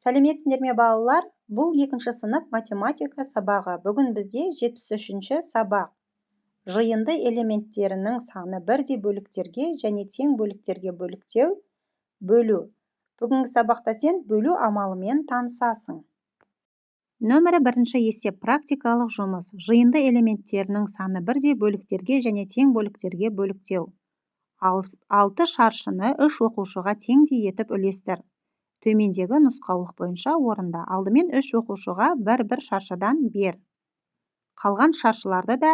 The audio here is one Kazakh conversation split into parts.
Сәлеметсіңдер ме, балалар? Бұл екінші сынып математика сабағы. Бүгін бізде 73-ші сабақ. Жиынды элементтерінің саны бірдей бөліктерге және тең бөліктерге бөліктеу, бөлу. Бүгінгі сабақта сен бөлу амалымен танысасың. Нөмірі бірінші есеп практикалық жұмыс. Жиынды элементтерінің саны бірдей бөліктерге және тең бөліктерге бөліктеу. 6 шаршыны 3 оқушыға теңдей етіп үлестір. Төмендегі нұсқаулық бойынша орында. Алдымен 3 оқушыға бір-бір шаршыдан бер. Қалған шаршыларды да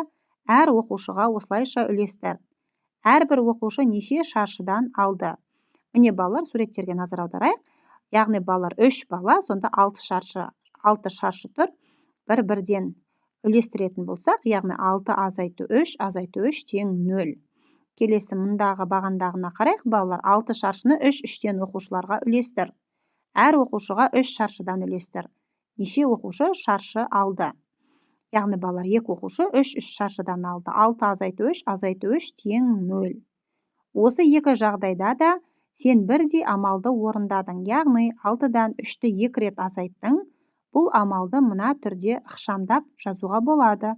әр оқушыға осылайша үлестір. Әрбір оқушы неше шаршыдан алды? Міне, балалар, суреттерге назар аударайық. Яғни, балалар, 3 бала, сонда 6 шаршы, 6 шаршы тұр. Бір-бірден үлестіретін болсақ, яғни 6 азайту 3 азайту 3 тең 0. Келесі мұндағы бағандағына қарайық, балалар, 6 шаршыны 3-3-тен оқушыларға үлестір. Әр оқушыға 3 шаршыдан үлестір. Неше оқушы шаршы алды? Яғни, балалар, 2 оқушы 3-3 шаршыдан алды. 6 азайту 3 азайту 3 тең 0. Осы екі жағдайда да сен бірдей амалды орындадың. Яғни, 6-дан 3-ті 2 рет азайттың. Бұл амалды мына түрде ықшамдап жазуға болады.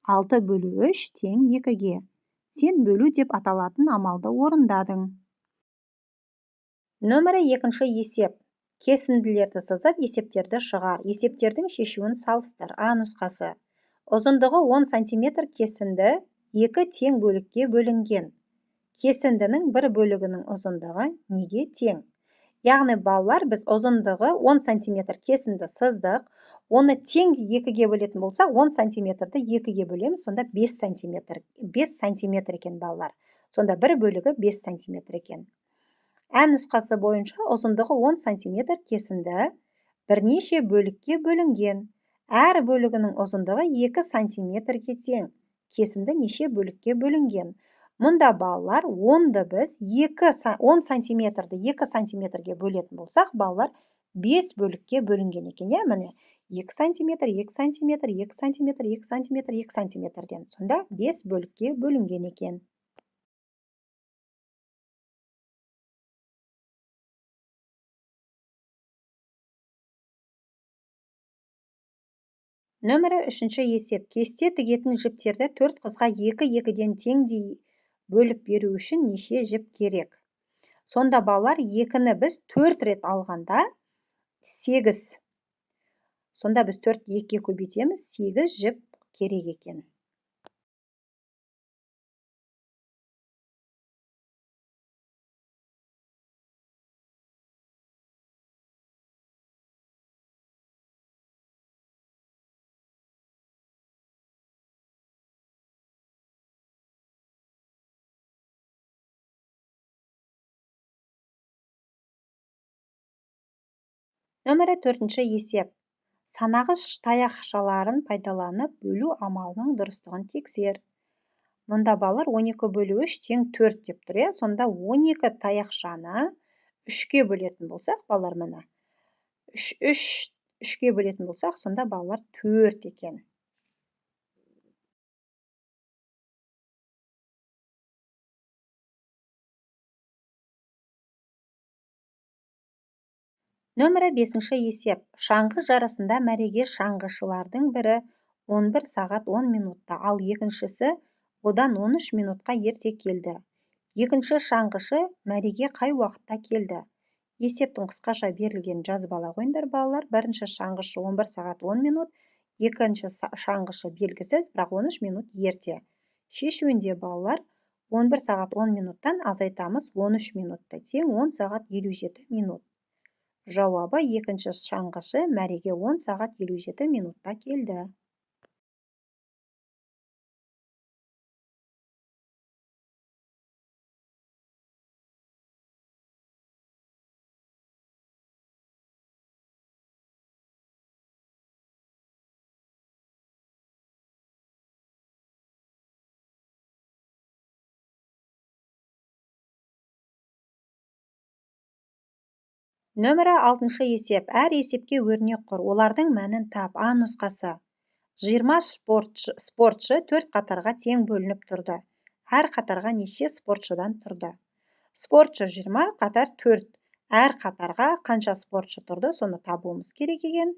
6 бөлу 3 тең 2-ге. Сен бөлу деп аталатын амалды орындадың. Нөмірі екінші есеп. Кесінділерді сызып, есептерді шығар. Есептердің шешуін салыстыр. А нұсқасы. Ұзындығы 10 сантиметр кесінді 2 тең бөлікке бөлінген. Кесіндінің бір бөлігінің ұзындығы неге тең? Яғни, балалар, біз ұзындығы 10 сантиметр кесінді сыздық. Оны теңдей 2-ге бөлетін болсақ, 10 сантиметрді 2-ге бөлеміз, сонда 5 сантиметр. 5 сантиметр екен, балалар. Сонда бір бөлігі 5 сантиметр екен. Ә нұсқасы бойынша ұзындығы 10 сантиметр кесінді бірнеше бөлікке бөлінген. Әр бөлігінің ұзындығы 2 сантиметрге тең. Кесінді неше бөлікке бөлінген? Мұнда, балалар, 10-ды біз 10 сантиметрді 2 сантиметрге бөлетін болсақ, балалар, 5 бөлікке бөлінген екен, иә, міне 2 сантиметр, 2 сантиметр, 2 сантиметр, 2 сантиметр, 2 сантиметрден. Сонда 5 бөлікке бөлінген екен. Нөмірі үшінші есеп. Кесте тігетін жіптерді 4 қызға 2-2-ден теңдей бөліп беру үшін неше жіп керек? Сонда, балалар, 2-ні біз 4 рет алғанда 8. Сонда біз 4 2-ге көбейтеміз, 8 жіп керек екен. Нөмірі төртінші есеп. Санағыш таяқшаларын пайдаланып бөлу амалының дұрыстығын тексер. Мұнда, балалар, 12 бөлу 3 тең 4 деп тұр, иә? Сонда 12 таяқшаны 3-ке бөлетін болсақ, балалар, міне 3-ке бөлетін болсақ, сонда, балалар, 4 екен. Нөмірі бесінші есеп. Шаңғы жарысында мәреге шаңғышылардың бірі 11 сағат 10 минутта, ал екіншісі одан 13 минутқа ерте келді. Екінші шаңғышы мәреге қай уақытта келді? Есептің қысқаша берілген жазып ала қойыңдар, балалар. Бірінші шаңғышы 11 сағат 10 минут, екінші шаңғышы белгісіз, бірақ 13 минут ерте. Шешуінде, балалар, 11 сағат 10 минуттан азайтамыз 13 минутты, тең 10 сағат 57 минут. Жауабы: екінші шаңғышы мәреге 10 сағат 57 минутта келді. Нөмірі алтыншы есеп. Әр есепке өрнек құр, олардың мәнін тап. А нұсқасы. 20 спортшы 4 қатарға тең бөлініп тұрды. Әр қатарға неше спортшыдан тұрды? Спортшы 20, қатар 4. Әр қатарға қанша спортшы тұрды, соны табуымыз керек екен.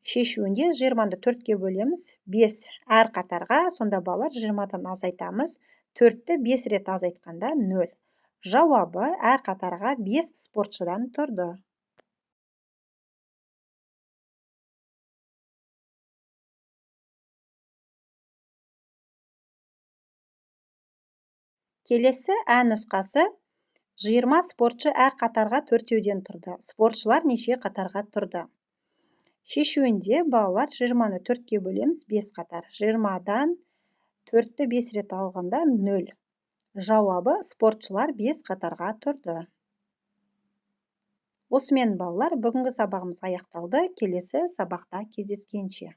Шешуінде 20-ды 4-ке бөлеміз, 5 әр қатарға, сонда балалар 20-дан азайтамыз, 4-ті 5 рет азайтқанда 0. Жауабы әр қатарға 5 спортшыдан тұрды. Келесі ә нұсқасы 20 спортшы әр қатарға 4-еуден тұрды. Спортшылар неше қатарға тұрды? Шешуінде балалар 20-ны 4-ке бөлеміз, 5 қатар. 20-дан 4-ті 5 рет алғанда 0. Жауабы спортшылар 5 қатарға тұрды. Осымен балалар бүгінгі сабағымыз аяқталды. Келесі сабақта кездескенше.